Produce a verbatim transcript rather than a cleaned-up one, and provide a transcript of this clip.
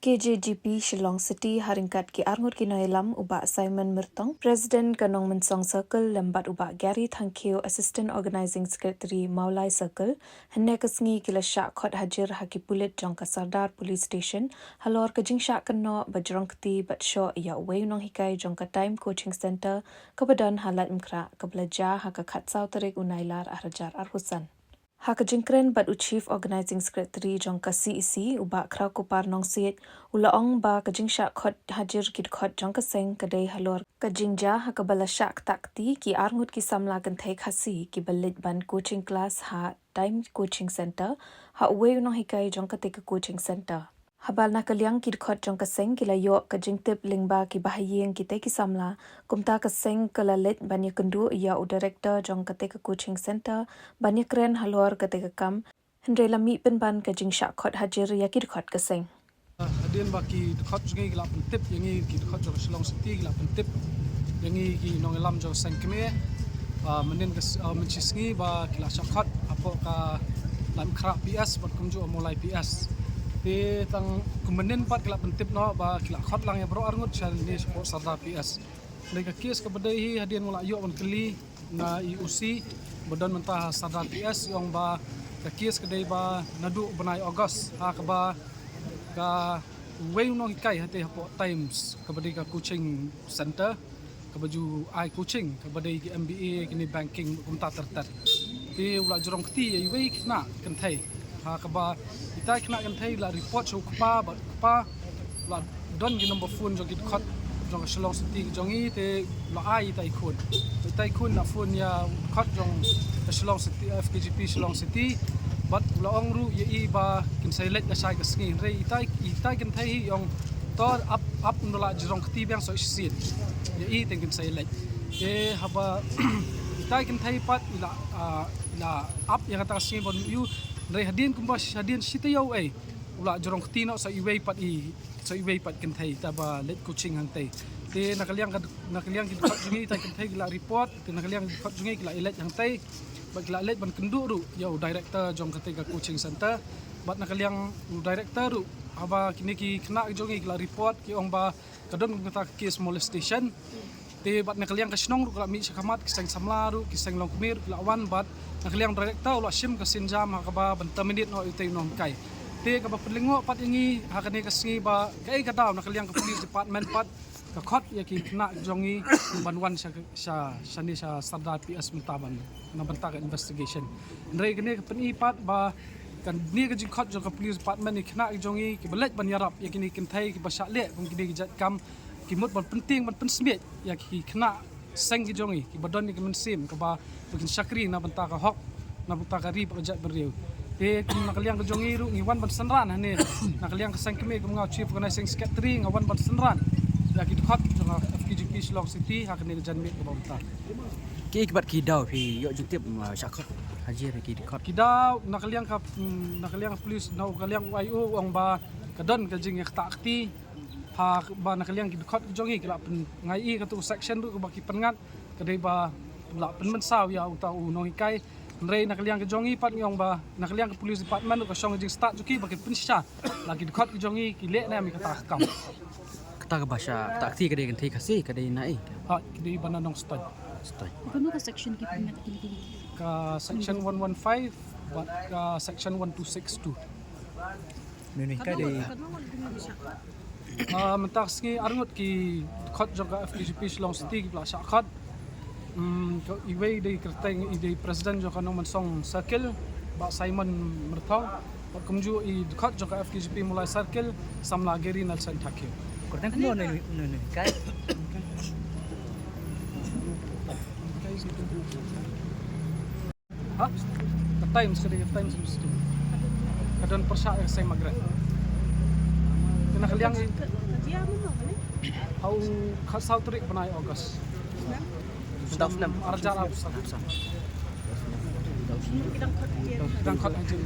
K J G P Shillong City ha ryngkat ki arngut ki nongïalam u Bah Simon Myrtong, President ka Nongmynsong Circle, lem bad u Bah Gary Thangkhiew, Assistant Organising Secretary Mawlai Circle, hynne ka sngi ki la shah khot hajir ha ki pulit jong ka Sardar Police Station halor ka jingshah kynnoh ba jrong kti bad shoh ïa uwei u nonghikai jong ka Time Coaching Centre kaba don ha Laitumkhrah, kaba la jia ha ka khatsaw tarik u Nailar arhajar arphew san. Ha ka jingkren bad u Chief Organising Secretary jong ka C E C, u Bah Khrawkupar Nongsiej, u la ong ba ka jingshah khot hajir ki dkhot jong ka seng ka dei halor ka jingjia ha kaba la shah ktah kti ki arngut ki samla kynthei Khasi kiba leit ban coaching class ha Time Coaching Centre ha uwei u nonghikai jong katei ka coaching centre. Haba na ka liang ki dkhot jong ka seng ki la ïoh ka jingtip lyngba ki bahaïing kitei ki samla, kumta ka seng ka la leit ban ïakynduh ïa u director jong katei ka coaching centre ban ïakren halor katei ka kam, hynrei la mih pynban ka jingshah khot hajir ïa ki dkhot ka seng. Hadien ba ki dkhot jong ngi ki la pyntip ïa ngi, ki dkhot jong ka Shillong City ki la pyntip ïa ngi ki nongïalam jong ka seng kmie. Ah, mynnin ka s-, ah, mynshi sngi ba ki la shah khot hapoh ka Laitumkhrah P S bad kumjuh Mawlai P S. Te tang kum mynnin pat ki la pyntip noh ba ki la khot lang ïa baroh arngut shane shapoh Sardar P S. Dei ka case kaba dei hi hadien nga la ïoh ban kylli na i O C ba don mynta ha Sardar P S, i ong ba ka case ka dei ba naduh u bnai August ha kaba ka uwei u nonghikai hatei hapoh Times kaba dei ka coaching centre, kaba ju ai coaching, kaba dei ki M B A, kine banking, kumta ter ter. Te u la jrong kti ïa iwei khynnah kynthei. Ha kaba itai khynnah kynthei la report sha u kpa, bad u kpa la don ki number phone jong ki dkhot jong ka Shillong City jong ngi, te la ai itai khun. Itai khun la phone ïa u dkhot jong ka Shillong City, F K G P Shillong City. Bad u la ong ruh ïa i ba kin sa ïaleit lashai ka sngi. Hynrei itai, itai kynthei hi i ong to ap, ap, un da la jrong kti biang sa shisien. Ïa i te kin sa ïaleit. Te haba itai kynthei pat i la, ah, i la ap ïa kata ka sngi ban ïoh. Hynrei hadien kumba hadien shi taïew ei u la jrong kti noh sa iwei pat i, sa iwei pat kynthei, ta ba leit coaching hangtei. Te na ka liang ka, na ka liang ki dkhot jong ngi, itai kynthei ki la report, te na ka liang ki dkhot jong ngi ki la ïaleit hangtei. Bad ki la leit ban kynduh ruh ïa u director jong katei ka coaching centre. Bad na ka liang u director ruh, haba kine ki khynnah jong ngi ki la report, ki ong ba ka don kata ka case molestation. Te bad na ka liang ka shnong ruh ka la mih sha khmat, ki seng samla ruh, ki seng longkmie ruh ki la wan, bad na ka liang director u la shim ka sienjam ha kaba ban terminate noh ïa utei u nonghikai. Te kaba pynlyngngoh pat ïa ngi ha kane ka sngi ba kaei ka daw na ka liang ka police department pat ka khot ïa ki khynnah jong ngi ban wan sha, sha, shane sha Sardar P S mynta ban na bynta ka investigation. Hynrei kane ka pyni pat ba kane ka jingkhot jong ka police department, ki khynnah jong ngi kiba leit ban ïarap ïa kine ki kynthei kiba shah leh kum kine ki jait kam, ki mut ban pyntieng ban pynsmiej ïa ki khynnah seng ki jong ngi kiba don ïa ki mynsiem kaba kin shakri na bynta ka hok, na bynta ka ri bad ka jaitbynriew. Te kum na ka liang ka jong ngi ruh ngi wan ban synran hangne, na ka liang ka seng kmie kum nga u Chief Organising Secretary nga wan ban synran ïa ki dkhot jong ka F K G P Shillong City ha kane ka janmiet kaba mynta. Kiei kibat ki daw phi ïoh jingtip, uh, shah khot hajir ki dkhot? Ki daw na ka liang ka, mm, na ka liang ka police, na ka liang u I O u ong ba ka don ka jingïaktah kti. Ha ba na ka liang ki dkhot ki jong ngi ki la pyn, nga ïohi katu section ruh kaba ki pynngat ka dei ba la pynmynsaw ïa uta u nonghikai. Hynrei na ka liang ka jong ngi pat ngi ong ba na ka liang ka police department ruh ka shong ka jingstad jong ki ba ki pynshisha la ki dkhot ki jong ngi ki leh ne em ïa kata ka kam. Kata kaba shah ktah kti ka dei kynthei Khasi, ka dei na ei? Ha, ka dei ba na Nongstoiñ. Stoiñ. Kano ka section ki pynngat kine kine? Ka section one one five bad ka section one two six two. Mene ka dei. Ah, mynta ka sngi arngut ki dkhot jong ka F K G P Shillong City ki la shah khot. Hmm, ka iwei dei kyrteng, i dei president jong ka Nongmynsong Circle, Bah Simon Myrthong. Bad kumjuh i dkhot jong ka F K G P Mawlai Circle, samla Gary Nelson Thakhiu. Kyrteng kumno ne, ne, ne, kai? Ha? Ka Times, ka dei ka Times Institute. Ka don pyrshah ïa ka Saint Margaret. Te na ka liang i, ha u khatsaw tarik bnai August. Arhajar arphew san. Dang khot hajir.